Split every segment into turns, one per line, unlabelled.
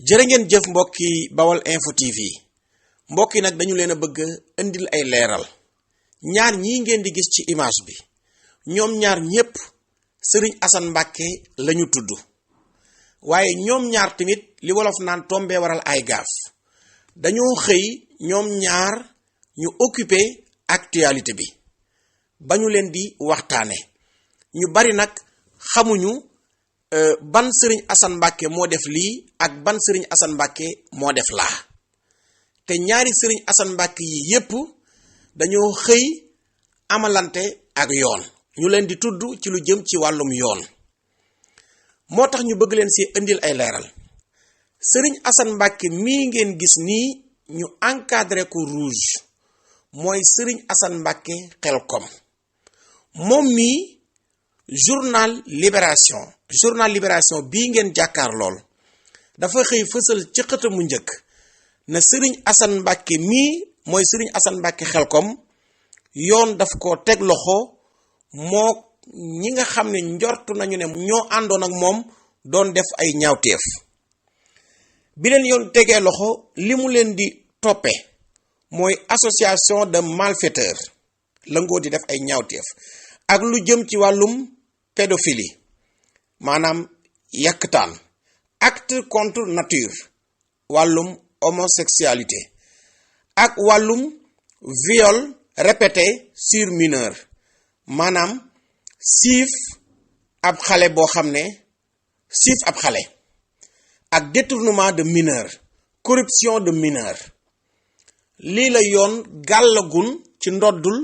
jërë ngeen jëf mbokki Bawal Info TV mbokk yi nag dañu leen a bëgg indil ay leeral ñaar ñii ngeen di gis ci image bi ñoom ñaar ñépp Serigne Assane Mbacké lañu tudd waaye ñoom ñaar tamit li wolof naan tombee waral ay gaaf dañoo xëy ñoom ñaar ñu occupé actualité bi ba ñu leen di waxtaane ñu bari nag xamuñu ban Serigne Assane Mbacké moo def lii ak ban Serigne Assane Mbacké moo def laa te ñaari Serigne Assane Mbacké yi yépp dañoo xëy amalante ak yoon ñu leen di tudd ci lu jëm ci wàllum yoon moo tax ñu bëgg leen ci indil ay leeral Serigne Assane Mbacké mii ngeen gis nii ñu encadré ko rouge mooy Serigne Assane Mbacké Xélcom moom mii journal Libération bii ngeen jàkkaar lool dafa xëy fësal ci xëtamu njëkk na Serigne Assane Mbacké mii mooy Serigne Assane Mbacké Xélcom yoon daf ko teg loxo moo ñi nga xam ne njortu nañu ne ñoo àndoon ak moom doon def ay ñaawteef bi leen yoon tegee loxo li mu leen di toppe mooy association de malfaiteurs la ngoo di def ay ñaawteef ak lu jëm ci wàllum pédophilie maanaam yàkkataan acte contre nature wàllum homosexualité ak wàllum viol répété sur mineur maanaam siif ab xale boo xam ne siif ab xale ak détournement de mineur corruption de mineur lii la yoon gàllagun ci ndoddul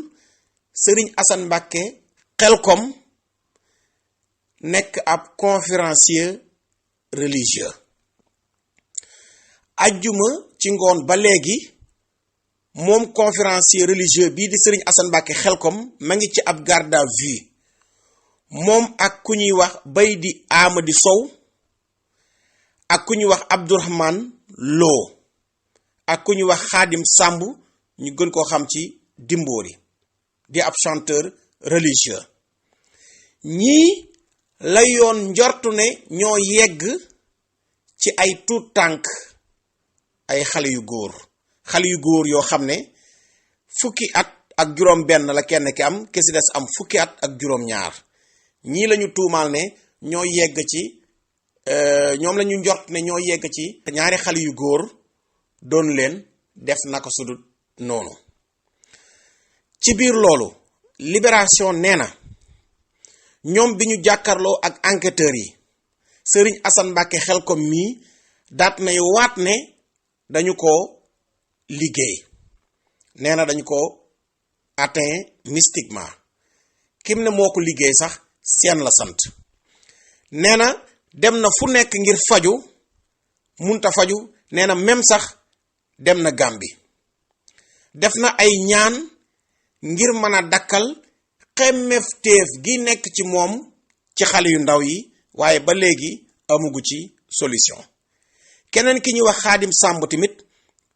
Serigne Assane Mbacké Xélcom nekk ab conférencier religieux ajjuma ci ngoon ba léegi moom conférencier religieux bii di Serigne Assane Mbacké Xélcom ma ngi ci ab garde à vue moom ak ku ñuy wax bay di Amady Sow ak ku ñuy wax Abdourahmane Lo ak ku ñuy wax Xaadim Samb ñu gën koo xam ci Dimboori di ab chanteur religieux ñii la yoon njortu ne ñoo yegg ci ay tuut tànk ay xale yu góor yoo xam ne fukki at ak juróom benn la kenn ki am ki ci des am fukki at ak juróom ñaar ñii lañu tuumaal ne ñoo yegg ci ñoom lañu njort ne ñoo yegg ci ñaari xale yu góor doon leen def naka sudut noonu ci biir loolu Libération nee na ñoom bi ñu jàkkarloo ak enquêteurs yi Serigne Assane Mbacké Xélcom mii daat nay waat ne dañu ko liggéey nee na dañu ko atteint mystiquement kim ne moo ko liggéey sax seen la sant nee na dem na fu nekk ngir faju munta faju nee na même sax dem na Gàmbi def na ay ñaan ngir mën a dakkal xemmefteef gi nekk ci moom ci xale yu ndaw yi waaye ba léegi amugu ci solution keneen ki ñuy wax Xaadim Samb tamit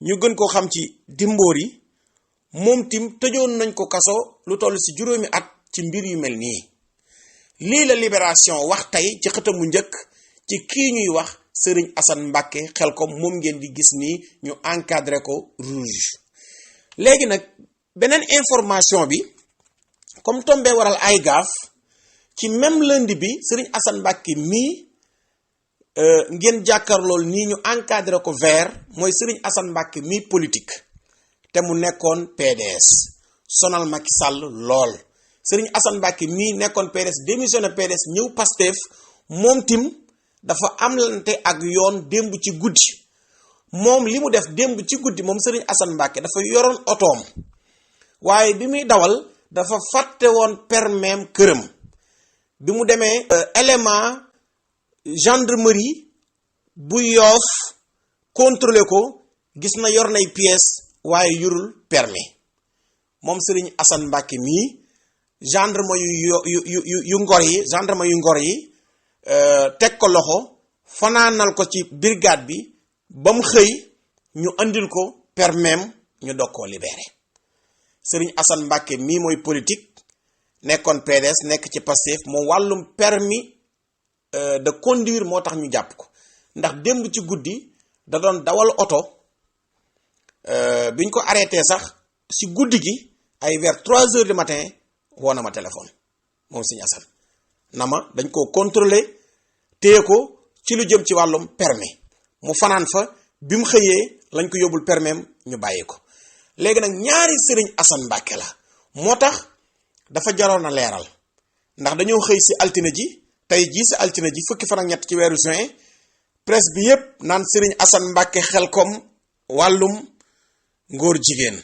ñu gën koo xam ci Dimboori moom tim tëjoon nañ ko kaso lu toll ci juróomi at ci mbir yu mel nii lii la Libération wax tey ci xëtamu njëkk ci kii ñuy wax Serigne Assane Mbacké Xélcom moom ngeen di gis nii ñu encadré ko rouge léegi nag beneen information bi comme tombé waral ay gaaf ci même lundi bi Serigne Assane Mbacké mii ngeen jàkkaarlool nii ñu encadré ko vert mooy Serigne Assane Mbacké mii politique te mu nekkoon PDS sonal Macky Sall lool Serigne Assane Mbacké mii nekkoon PDS démissionné PDS ñëw Pastef moom tim dafa amlante ak yoon démb ci guddi moom li mu def démb ci guddi moom Serigne Assane Mbacké dafa yoroon otoom waaye bi muy dawal dafa fàtte woon permeem këram bi mu demee élément gendarmerie bu Yoof contrôlé ko gis na yor nay pièces waaye yorul permis moom Serigne Assane Mbacké mii gendarme yu ngor yi teg ko loxo fanaanal ko ci brigade bi ba mu xëy ñu andil ko permeem ñu dog koo libéré Serigne Assane Mbacké mii mooy politique nekkoon PDS nekk ci Pastef moom wàllum permis de conduire moo tax ñu jàpp ko ndax démb ci guddi da doon dawal oto biñ ko arrêté sax si guddi gi ay vers 3 heures du matin woo na ma téléphone moom Serigne Assane na ma dañ koo contrôler téye ko ci lu jëm ci wàllum permis mu fanaan fa bi mu xëyee lañ ko yóbbul permis ñu bàyyi ko. léegi nag ñaari Serigne Assane Mbacké la moo tax dafa jaroon a leeral ndax dañoo xëy si altine ji tey jii si altine ji fukki fan ak ñett ci weeru juin presse bi yépp naan Serigne Assane Mbacké Xelcom wàllum ngóor jigéen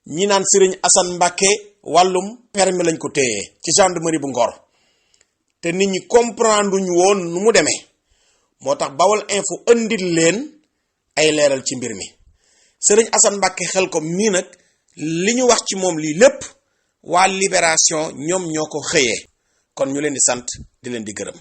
ñi naan Serigne Assane Mbacké wàllum permis lañ ko téyee ci gendarmerie bu Ngor te nit ñi comprendre ñu woon nu mu demee moo tax Bawol Info andil leen ay leeral ci mbir mi Serigne Assane Mbacké Xelcom mii nag li ñu wax ci moom lii lépp waa Libération ñoom ñoo ko xëyee kon ñu leen di sant di leen di gërëm